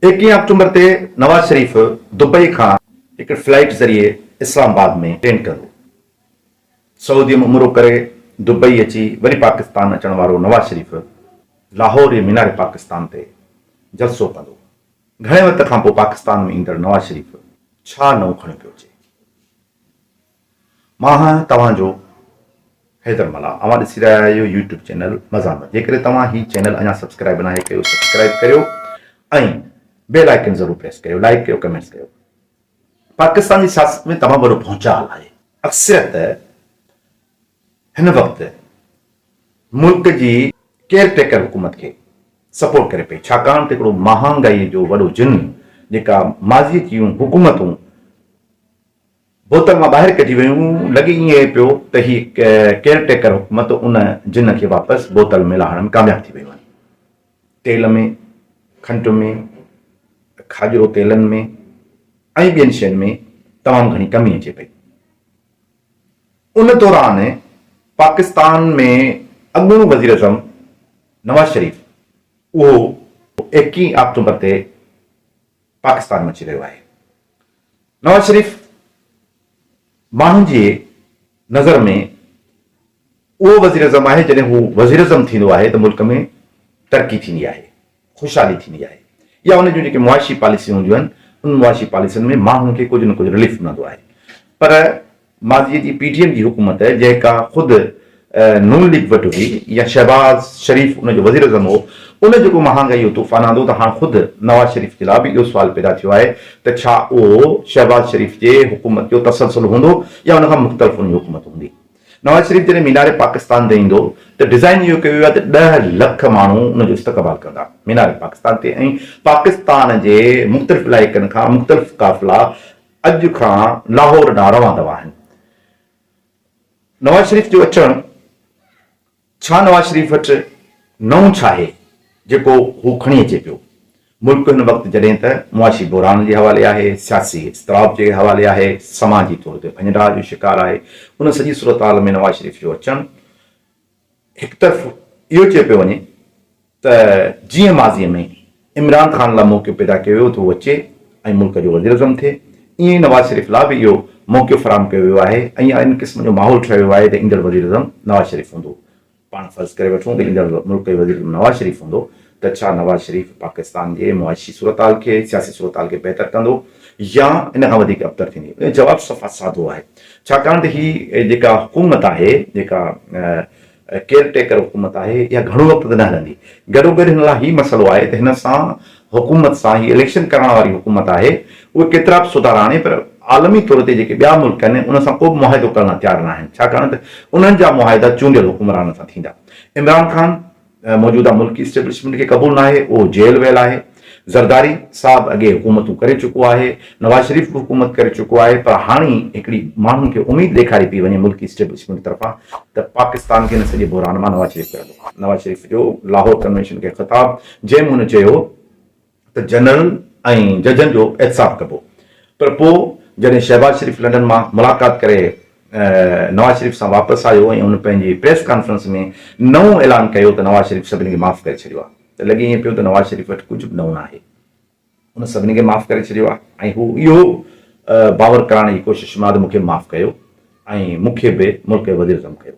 ايڪيهين آڪٽومبر تي نواز شريف دبئي کان هڪ فلائيٽ ذريعي اسلام آباد ۾ لينڊ ڪندو. سعودي ۾ عمرو ڪري دبئي اچي وري پاڪستان اچڻ وارو نواز شريف لاهور جي مينار پاڪستان تي جلسو ڪندو. گهڻي وقت کان پوء پاڪستان ۾ ايندڙ نواز شريف ڇا نئون کڻيو پيو اچي؟ مان آهيان توهان جو حيدر ملاح اوهان ڏسي رهيا آهيو يوٽيوب چينل مزاحمت جيڪڏهن توهان هي چينل اڃا سبسڪرائب ناهي ڪيو سبسڪرائب ڪريو ۽ بيل آئيڪن ضرور پريس ڪريو لائيڪ ڪيو ڪمينٽس ڪيو پاڪستان جي سياست ۾ تمام وڏو ڀونچال آهي اڪثريت هن وقت ملڪ جي ڪيئر ٽيڪر حڪومت کي سپورٽ ڪري پئي ڇاڪاڻ ته هڪڙو مهانگائي جو وڏو جن جيڪا ماضي جون حڪومتون بوتل مان ٻاهر ڪڍي ويون، لڳي ائين پيو ته هي ڪيئر ٽيڪر حڪومت ان جن کي واپس بوتل ۾ لاهڻ ۾ ڪامياب ٿي ويون آهن. تيل ۾، کنڊ ۾، کاڄرو تيلن ۾ ۽ ٻين شين ۾ تمام گهڻي ڪمي اچي پئي. ان دوران پاڪستان ۾ اڳوڻو وزيراعظم نواز شريف اهو ايڪيهين آڪٽوبر تي پاڪستان ۾ اچي رهيو آهي. نواز شريف ماڻهن جي نظر ۾ اهو وزيراعظم آهي جڏهن هو وزيراعظم ٿيندو آهي ته ملڪ ۾ ترقي ٿيندي آهي، خوشحالي ٿيندي آهي يا ان جون جيڪي معاشي پاليسيون هونديون آهن انهن معاشي پاليسين ۾ ماڻهن کي ڪجهه نه ڪجهه رليف ملندو آهي پر ماضيء جي پي ڊي ايم جي حڪومت جيڪا خود نون ليگ وٽ هئي يا شهباز شريف ان جو وزيراعظم هو، ان جيڪو مهانگائي جو طوفان آندو ته هاڻ خود نواز شريف جي لاء به اهو سوال پيدا ٿيو آهي ته ڇا اهو شهباز شريف جي حڪومت جو تسلسل هوندو يا ان کان مختلف ان جي حڪومت هوندي. نواز شريف جڏهن مينار پاڪستان تي ايندو ته ڊزائين اهو ڪيو ويو آهي ته ڏهه لک ماڻهو ان جو استقبال ڪندا مينار پاڪستان تي ۽ پاڪستان جي مختلف علائقن کان مختلف قافلا اڄ کان لاهور ڏانهن روان دوان آهن. نواز شريف جو اچڻ، ڇا نواز شريف وٽ نئون ڇاهي جيڪو هو کڻي اچي پيو؟ ملڪ هن وقت جڏهن ته معاشي بحران جي حوالي آهي، سياسي اضطراب جي حوالي آهي، سماجي طور تي ڀڃ ڊاهه جو شڪار آهي، ان سڄي صورتحال ۾ نواز شريف جو اچڻ هڪ طرف اهو چيو پيو وڃي ته جيئن ماضي ۾ عمران خان لاء موقعو پيدا ڪيو ويو ته هو اچي ۽ ملڪ جو وزيراعظم ٿئي، ائين ئي نواز شريف لاء به اهو موقعو فراهم ڪيو ويو آهي ۽ ان قسم جو ماحول ٺهيو ويو آهي ته ايندڙ وزيراعظم نواز شريف هوندو. پاڻ فرض ڪري وٺون ته ايندڙ ملڪ جو وزيراعظم نواز شريف هوندو ته ڇا نواز شريف پاڪستان جي معاشي صورتحال کي، سياسي صورتحال کي بهتر ڪندو يا ان کان وڌيڪ ابتر ٿيندي؟ ان جو جواب صفا سادو آهي. ڇاڪاڻ ته هي جيڪا حڪومت آهي، جيڪا ڪيئر ٽيڪر حڪومت آهي، اها گهڻو وقت ته نه هلندي. گڏوگڏ هن لاء هي مسئلو آهي ته هن سان حڪومت سان هي اليڪشن ڪرائڻ واري حڪومت آهي، اهي ڪيترا به سڌارا آڻي پر عالمي طور تي جيڪي ٻيا ملڪ آهن ان سان ڪو به معاهدو ڪرڻ لاء تيار نه آهن، ڇاڪاڻ ته انهن جا معاهدا چونڊيل حڪمرانن سان ٿيندا. عمران خان موجوده ملڪي اسٽيبلشمينٽ کي قبول ناهي، اهو جيل ويل آهي. زرداري صاحب اڳي حڪومتون ڪري چڪو آهي، نواز شريف به حڪومت ڪري چڪو آهي پر هاڻي هڪڙي ماڻهن کي اميد ڏيکاري پئي وڃي ملڪي اسٽيبلشمينٽ طرفان ته پاڪستان کي هن سڄي بحران مان نواز شريف ڪڍندو. نواز شريف جو لاهور ڪنوينشن کي خطاب جنهن ۾ هن چيو ته جنرل ۽ ججن جو احتساب ڪبو پر پوء جڏهن شهباز شريف لنڊن مان ملاقات ڪري نواز شريف سان واپس آيو ۽ هن پنهنجي پريس ڪانفرنس ۾ نئون اعلان ڪيو ته نواز شريف سڀني کي معاف ڪري ڇڏيو آهي ته لڳي ائين پيو ته نواز شريف وٽ ڪجهه به نئون ناهي. هن سڀني کي معاف ڪري ڇڏيو آهي ۽ هو اهو باور ڪرائڻ جي ڪوشش ۾ آهي ته مون کي معاف ڪيو ۽ مون کي به ملڪ جو وزيراعظم ڪيو.